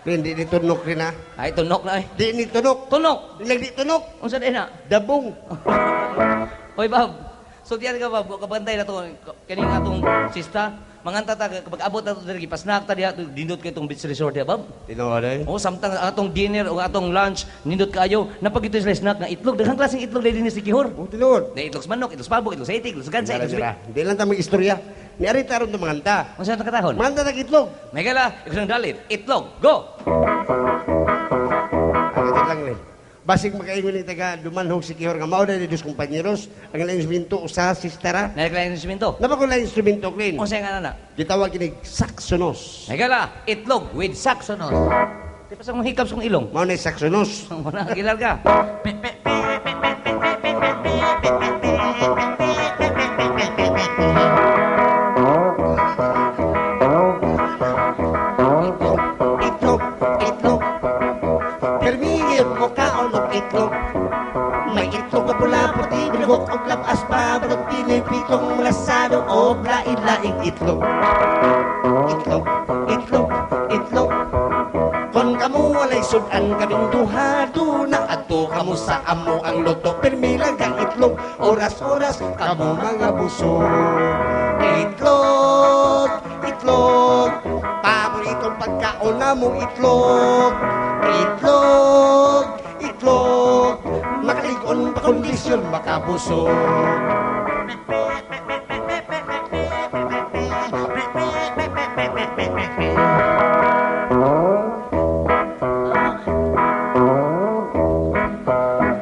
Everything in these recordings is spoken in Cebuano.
Hindi ni tunok rin ha. Ay, tunok na eh. Di ni tunok. Tunok! Di lang di tunok. Unsa din na? Dabong. Hoy, Bob. So diyan ka, Bob. Kabantay na to. Kaning atong sista. Manganta ta, kapag abot na to diri, gipasnak ta diha, dindot kay itong beach resort diha, Bob. Tinuod eh. Oh, samtang ang atong dinner o atong lunch, nindot kaayo, napagito sila snack nga itlog. Daghang klaseng itlog dahil din si Kihor. Oh, tinuod. Na itlog sa manok, itlog sa pabo, itlog sa itik, itlog sa gansa, itlog sa. Hindi lang ta mag-istorya. Ni ari taron ta manganta. Unsa na katahon? Manganta ta itlog. May gala, ikaw nang dalit. Itlog, go! Agad lang rin. Basig makaingon ni taga dumanhog si Kihor nga mao na ni dos kumpanyeros ang laing instrumento usa sistera. Naikla yung instrumento. Napa ko laing instrumento Glenn. Unsa nga na? Gitawag kinig saxonos. May gala, itlog with saxonos. Di pa sa kong hikap sa kong ilong. Mao na saxonos. Wala, gilar ka. Itlog, itlog, itlog. Permingin mo kaon og itlog. May itlog nga pula, puti, bilugok og labas pa, balot pili, pitong lasado og lain-laing itlog. Itlog, itlog, itlog. Kon kamo walay sudan kaming duha, duna adto kamo sa amo ang luto. Pirmi lang kang itlog, oras-oras kamo mga busog. Itlog, itlog, paboritong pagkaon namo itlog. Itlog, itlog, makalig-on pa kondisyon makabusog.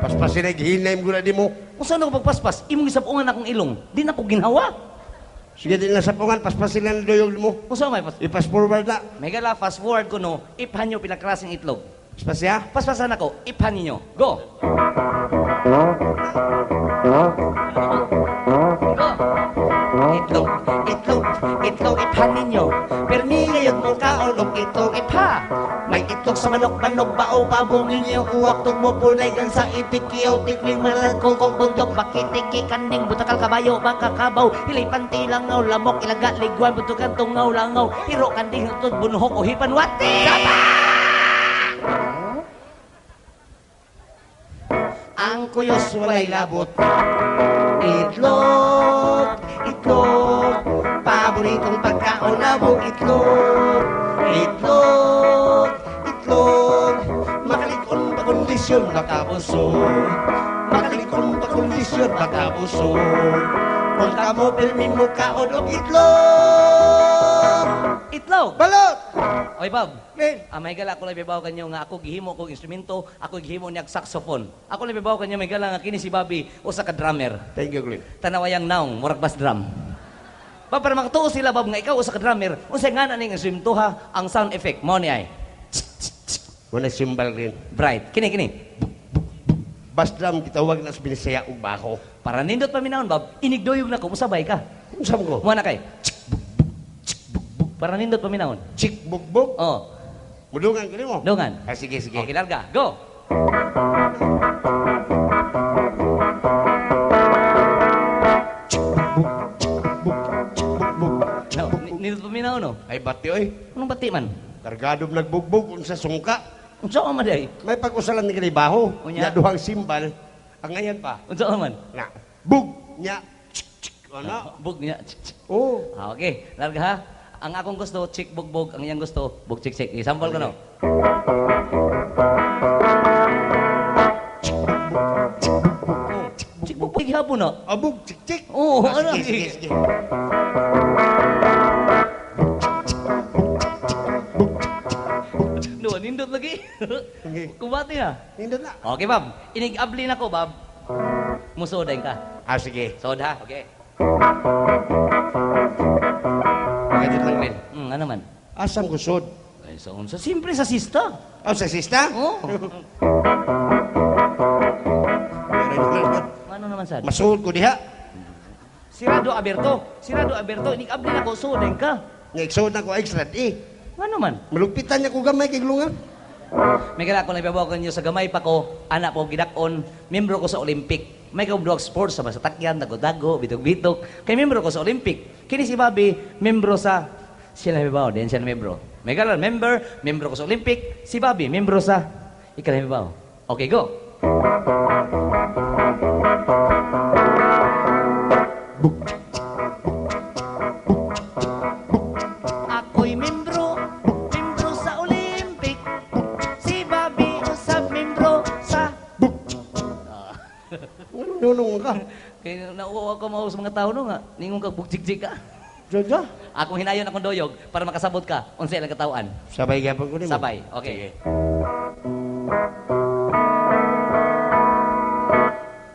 Paspasin ay gihinay mo na di mo. Kung saan ako pagpaspas, imong isapungan akong ilong. Di na ko ginhawa. Sige din lang sa pungan, paspasin lang duyog mo. Kung saan may pas. I-fast forward na. May gala, fast forward ko no, iphan nyo pinaklaseng itlog. Paspas siya? Paspasan ako, iphan ninyo. Go! Go! Itlog, itlog, itlog, iphan ninyo. Permi ngayon mo kaon og itlog Ipha! May itlog sa manok, manok, bao, pabong ninyo, uwak, tugmo, punay, gansa, ipit, kiyaw, tikling, malan, kungkong, bundok, Bakitiki, kanding, butakal, kabayo, baka, kabaw, hilay, panti, langaw, lamok, ilaga, ligwan, butukan, tungaw, langaw, hiro, kanding, hutod, bunuhok, uhipan, wati! Ang kuyos walay labot. Itlog, itlog, paboritong pagkaon na mo itlog. Itlog, itlog, makalikon pa kondisyon makabusog. Makalikon pa kondisyon makabusog. Kung kamo pirmi mo kaon og itlog. Itlog! Balot! Oy, Bob. Glenn. Ah, may gala ako lang ibabaw kanyo nga ako gihimo kong instrumento, ako gihimo niyag saxophone. Ako lang ibabaw kanyo may gala nga kini si Bobby usa ka drummer. Thank you, Glenn. Tanawayang naong murag bass drum. Ba para makatuo sila Bob nga ikaw usa ka drummer, unsay nga na ning instrumento ha, ang sound effect mo ni ay Wala cymbal, Glenn. bright. Kini kini. Bass drum gitawag na sa Binisaya ug bako. Para nindot paminawon Bob, inigduyog na ko musabay ka. Unsa mo ko? Mo na kay. Para nindot paminawon. Chik bugbog. Oh, Mudungan ko nimo. dungan. Ah, sige, sige. Okay, larga. Go. No, nindot paminawon no. Ay bati oy. Anong bati man? Kargado nagbugbog unsa sungka. Unsa man day? May pag-usalan ni kanay baho. Unya. Nya duhang simbal. Ang ngayon pa. Unsa man? Na. Bug nya. Chik, chik, ano? Bug niya. Oh. Ah, okay. Larga ha. Ang akong gusto, chick bugbog. Ang iyang gusto, bug chick chick. I-sample ko no. Chick bugbog gihapon no. Abug chik chik. Oo, Ah, ano? sige, sige, sige. No, nindot lagi. Okay. Kubati na. Nindot na. Okay, Bob. Inig-abli na ko, Bob. Musoday ka. Ah, sige. Soda, okay. Pagkatid lang rin. Ano man? Asam ko sod. Ay, sa unsa? Siyempre sa sista. Oh, sa sista? Oo. Meron. Ano naman sad? Masuod ko diha. Sirado Aberto. Sirado Aberto, inig-abli na ko, soday ka. Nga igsuod na ko extra eh. Ano man? Malugpitan niya ko gamay kay glungan. May kala ko nababaw kanyo sa gamay pa ko, anak po gidakon, membro ko sa Olympic. May kaubdog sports sa masatakyan, dago-dago, bitog-bitog. Kay membro ko sa Olympic. Kini si Bobby, membro sa siya na mibaw, din siya na membro. May galan, member, membro ko sa Olympic, si Bobby, membro sa Ikalamibaw. Okay, go. Ako'y membro, membro sa Olympic. Si Bobby usab membro sa Nunong ka. Kaya nauuwa ko mao sa mga tao no nga, ningon ka bugjig-jig ka. Jojo. Akong hinayon akong doyog para makasabot ka unsa ilang katawan. Sabay gyapon ko nimo. Sabay. Okay.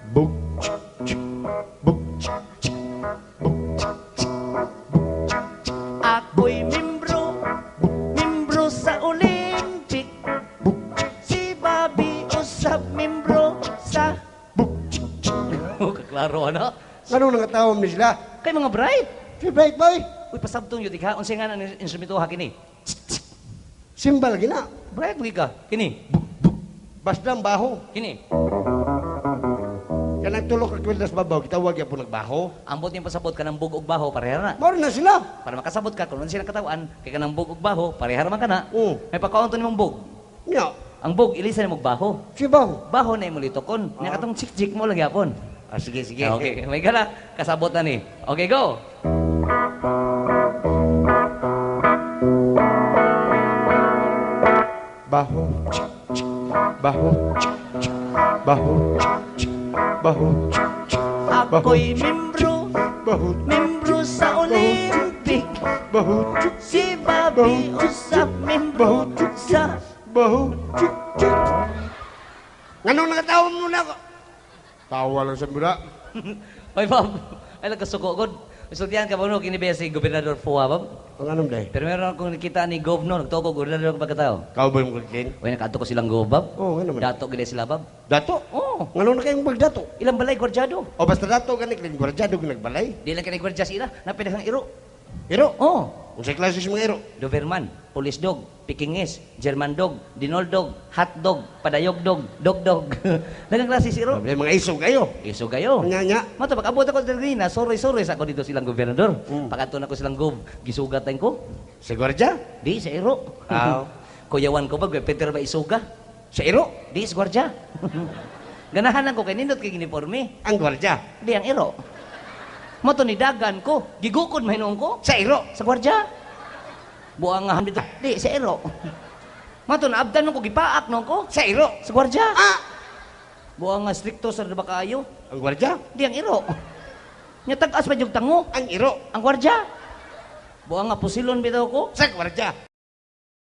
Buk chik chik buk chik chik buk chik chik buk chik chik. Ako'y membro, membro sa Olympic. Buk chik. Si Bobby usab membro sa Buk chik chik. Oh, kaklaro ano? Nganong nangatawa ni sila? Kay mga bright. Si Bright Boy. Uy, pasabtong yun ka. Unsa nga ang instrumento ha kini? Simbal gina. Bright lagi ka. Kini. Basta ang baho. Kini. Kanang tulok ka kweldas babaw, gitawag gyapon nagbaho. Ambot yung pasabot ka ng bug og baho pareha na. Mao na sila. Para makasabot ka kung unsa silang katawan, kay kanang bug og baho pareha man kana. Oo. May pakaon to nimong bug. Nya, Ang bug ilisa nimong baho. si baho. Baho na imo litokon. Nya katong chik-chik mo lang gyapon. Ah, sige, sige. Okay, may gala. Kasabot na ni. Okay, go. Baho, chik, chik, baho, chik, chik, baho, chik, chik, baho, chik, chik, baho, Ako'y membro, baho, membro sa Olympic. Baho, chik, Si Bobby usab membro sa baho, chik, chik. Nganong nakatawa mo na ako? Tawa lang sa mura. Oy, Bob. Ay, nagkasuko, god. Isultihan ka ba no, kini ba si Gobernador Fua, Bob? Ang anong day? Pero meron akong nakita ni Gov, no, nagtuo ko, Gobernador pagkatao. Cowboy mo kulitin? Uy, nakaadto ko silang Gov, Bob. Oo, nga naman. Dato gid sila, Bob. Dato? Oo. Nganong na kayong magdato? Ilang balay, gwardyado. O basta dato, ganit, gwardyado, nagbalay. Di lang kini gwardya sila, napinahang iro. Iro? Oo. Unsay klase sa mga iro? Doberman, Police dog, Pekingese, German dog, Dinol dog, hot dog, padayog dog, dog dog. Daghang klase si iro. Sabi, mga iso kayo. Iso kayo. Nya nya. Mato pag abot ako diri na, sorry sorry sa ako dito silang gobernador. Pag-adto na ko silang gov, gisugatan ko. Sa gwardiya? Di sa iro. Aw. Kuyawan ko ba, Peter ba isuga? Sa iro? Di sa gwardiya. Ganahan ako kay nindot kay uniforme. Ang gwardiya? Di ang iro. Mato ni dagan ko, gigukod mahinuon ko. Sa iro? Sa gwardiya. Buang nga dito. Di, sa iro. Mato na abdan ko, gipaak no ko. Sa iro? Sa gwardiya. Ah! Buang nga strikto sa ba kaayo. Ang gwardiya? Di ang iro. Nya tag-as pa jug tango. Ang iro? Ang gwardiya. Buang nga pusilon bitaw ko. Sa gwardiya?